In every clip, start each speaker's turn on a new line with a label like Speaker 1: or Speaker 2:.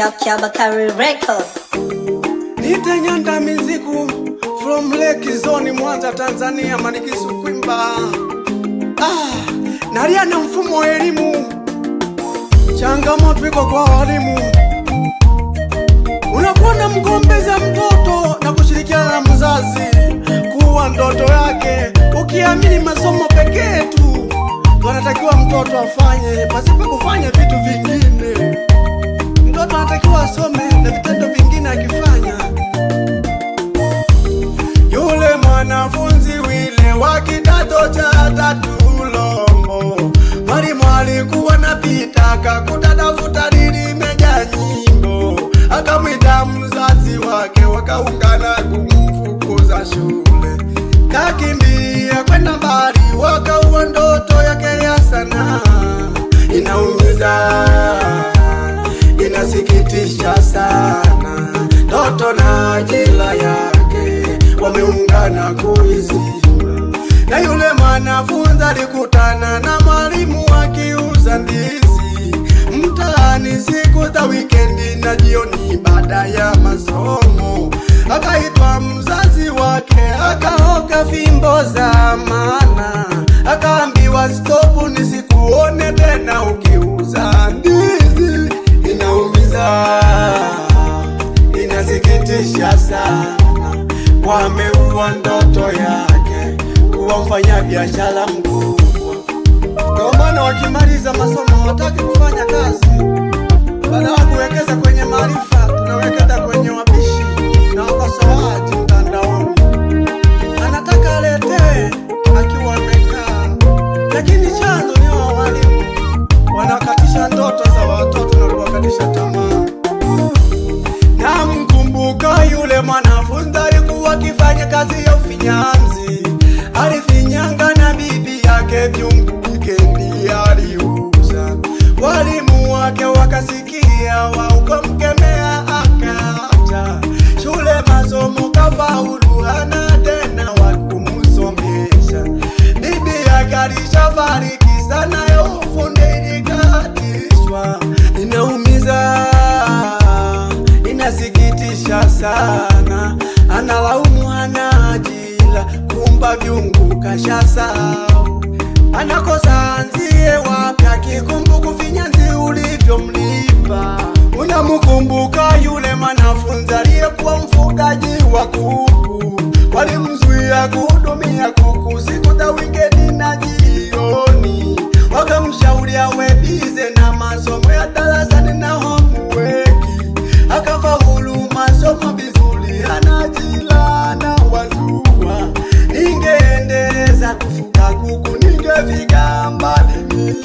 Speaker 1: Kyabakari Records.
Speaker 2: Nite Nyanda Miziku from Lake Zone, Mwanza, Tanzania, Manikisu Kwimba. Ah, nalia na mfumo wa elimu, changamoto iko kwa walimu. Unakuwa na mgombeza mtoto na kushirikiana na mzazi kuwa ndoto yake, ukiamini masomo pekee tu wanatakiwa mtoto afanye pasipo kufanya vitu vingine. Mtoto anatakiwa asome na vitendo vingine akifanya. Yule mwanafunzi wile wa kidato cha tatu Lombo, mwalimu alikuwa napita akakuta daftari limejaa nyimbo, akamwita mzazi wake, wakaungana kumfukuza shule. Kakimbia kwenda mbali, wakaua ndoto yake ya sanaa. Inaumiza, inasikitisha sana, ndoto na ajira yake wameungana kuizima. Na yule mwanafunzi alikutana na mwalimu akiuza ndizi mtaani siku za wikendi na jioni baada ya masomo, akaitwa mzazi wake akaoka fimbo za maana, akaambiwa stopu, nisikuone tena ukiuza ndizi. Inaumiza, inasikitisha sana, wameua ndoto yake kuwa mfanya biashara mkubwa. Ndio maana wakimaliza masomo hawataki kufanya kazi, badala ya kuwekeza kwenye maarifa, tunawekeza kwenye wapishi na wakosoaji mtandaoni. Anataka aletee akiwa amekaa, lakini chanzo ni hao walimu wanakatisha ndoto za watoto na kuwakatisha tamaa. Namkumbuka yule mwanafunzi alikuwa akifanya kazi ya ufinyanzi, alifinyanga na bibi yake vyungu, wikendi aliuza. Walimu wake wakasikia, waukamkemea akaacha shule, masomo kafaulu, hana tena wa kumusomesha. Bibi yake alishafariki sana, ya ufundi ilikatishwa. Inaumiza, inasikitisha sana, analaumu hana ajira, kumba vyungu kashasahau, anakosa anzie wapi, akikumbuka ufinyanzi ulivyomlipa. Unamukumbuka yule mwanafunzi aliyekuwa mfugaji wa kuku, walimzuia kuhudumia kuku siku za wikendi na jioni, wakamshauri awe bize na masomo ya darasani na homework, akafaulu masomo vizuri, hana ajira na wazua. Ningeendeleza kufuga kuku ningefika mbali mimi.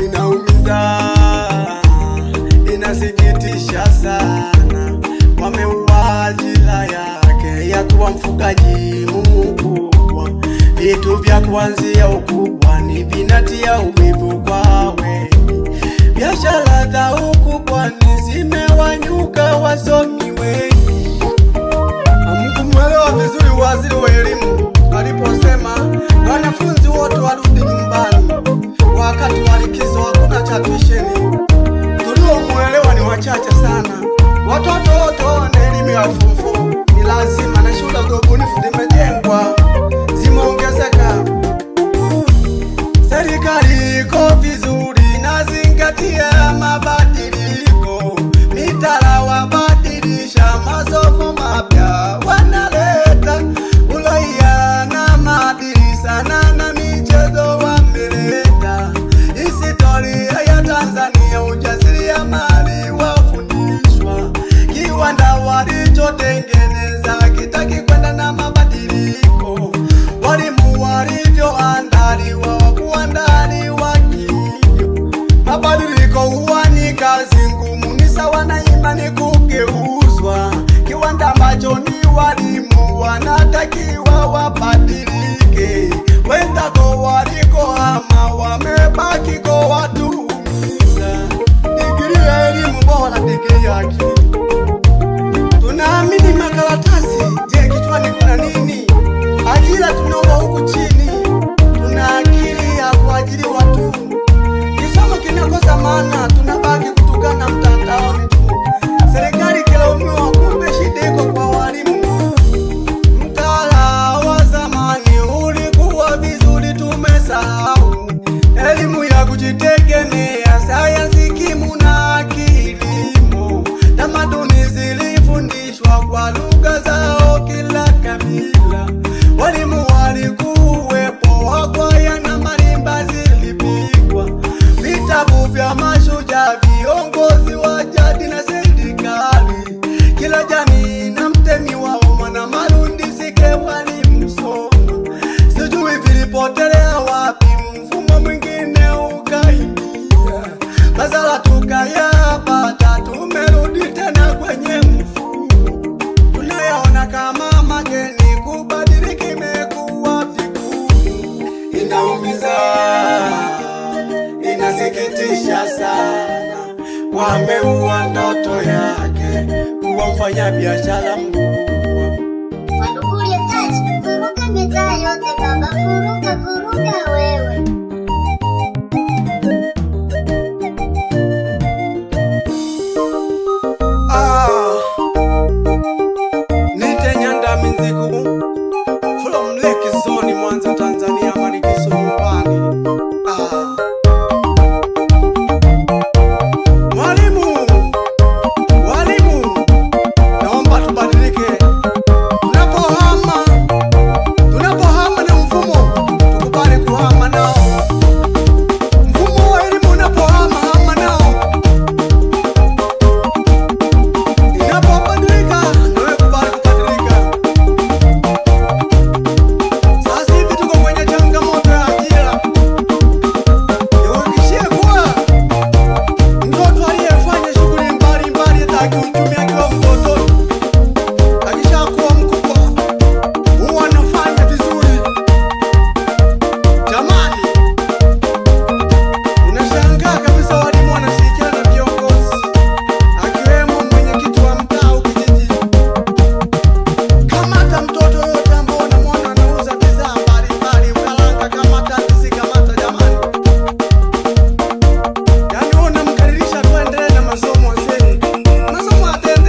Speaker 2: Inaumiza, inasikitisha sana, wameua ajira yake ya kuwa mfugaji mkubwa. Vitu vya kuanzia ukubwa ni vinatia uvivu kwa wengi. Biashara za ukubwani zimewanyuka wasomi wengi. Hamkumwelewa vizuri waziri wa elimu aliposema wanafunzi wote warudi nyumbani wakati wa likizo, hakuna cha tuisheni. Tuliomuelewa ni wachache sana. Watoto wote wana elimu ya form four ni lazima, na shule za ubunifu zimejengwa, zimeongezeka. Serikali iko vizuri, nazingatia mabadiliko, mitaala wabadilisha, masomo mapya wanaleta, uraia na maadili sana na michezo wameleta, historia ya Tanzania, ujasiriamali wafundishwa, kiwanda walichotengeneza kitaki kwenda na mabadiliko, walimu walivyoandaliwa wakuandaliwa kivyo. Mabadiliko huwa ni kazi ngumu, ni sawa na imani kugeuzwa. Kiwanda ambacho ni walimu wanatakiwa wabadilike, wenzako walikohama wamebaki kwa watumiza. Digrii ya elimu bora, digrii ya akili. Tunaamini makaratasi, je, kichwani kuna nini? Ajira tunaomba huku chini, tuna akili ya kuajiriwa tu. Kisomo kinakosa maana, tunabaki kutukana mtandaoni tu. Umeua ndoto yake kuwa mfanya biashara mkubwa.
Speaker 3: Madukulia touch, vuruga mitaa yote baba, vuruga vuruga wewe.
Speaker 2: Ah, nite Nyanda Minziku from Lake Zone, Mwanza, Tanzania, Manikiso nyumbani. Ah. Mwalimu, walimu, naomba tubadilike. Tunapohama, tunapohama na mfumo, tukubali kuhama nao. Mfumo wa elimu unapohama, hama nao. Inapobadilika, nawe kubali kubadilika. Sasa hivi tuko kwenye changamoto ya ajira. Nihakikishie kuwa mtoto aliyefanya shughuli mbalimbali za kiuchumi akiwa mtoto, akishakuwa mkubwa huwa anafanya vizuri. Jamani, unashangaa kabisa walimu wanashirikiana na viongozi, akiwemo mwenyekiti wa mtaa au kijiji. Kamata mtoto yoyote ambao unamwona anauza bidhaa mbalimbali, ukalanga, kamata ndizi, kamata jamani. Yaani wewe unamkaririsha tu aendelee na masomo wazee. Masomo ataendelea.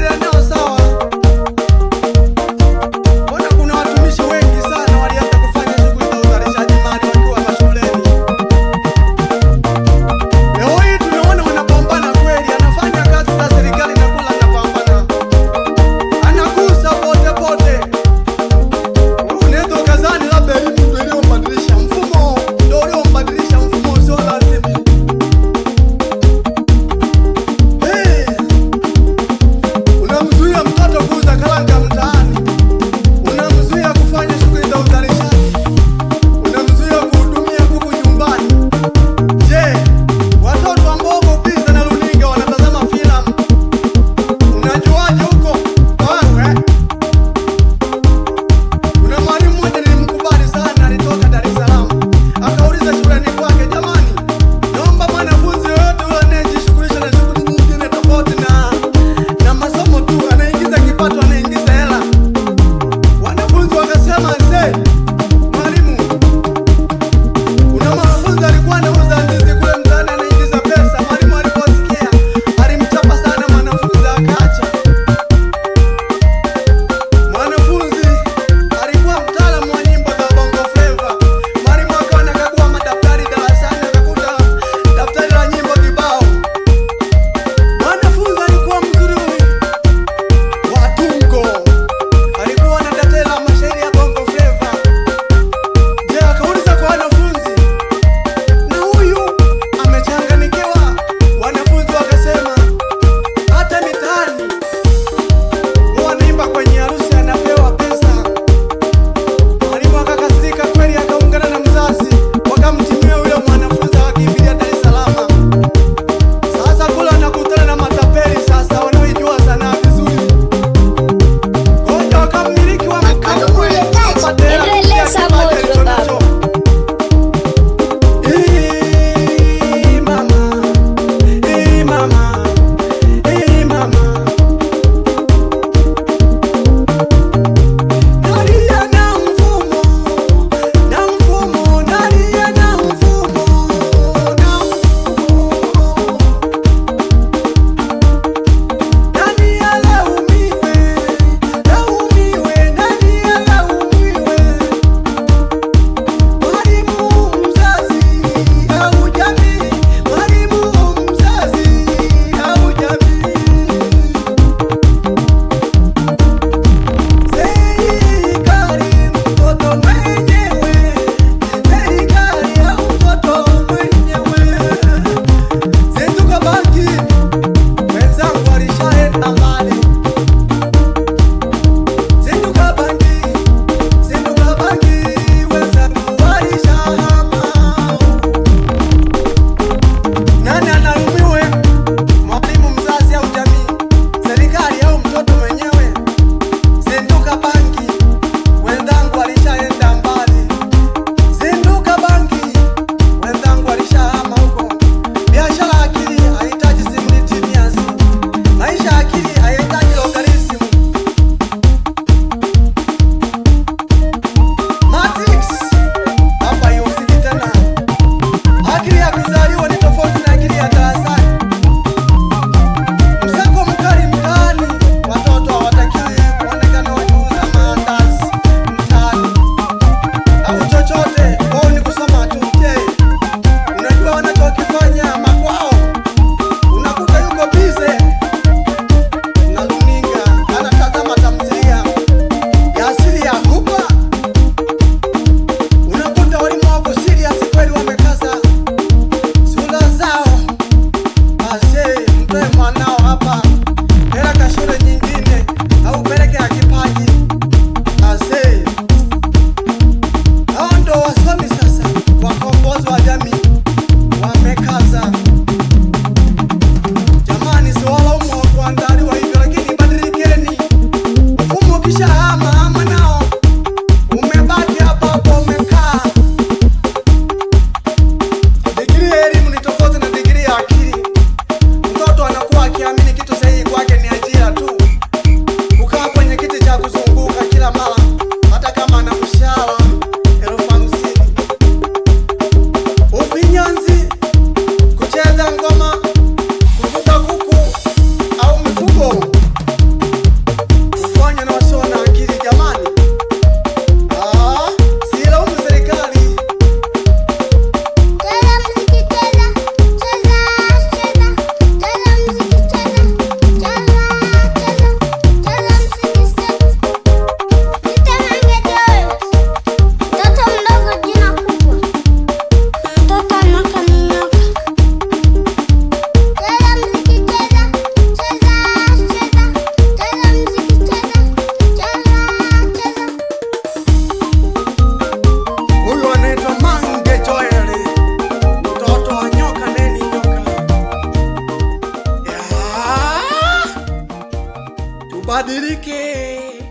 Speaker 2: Tubadilike.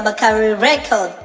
Speaker 1: Bakari Record.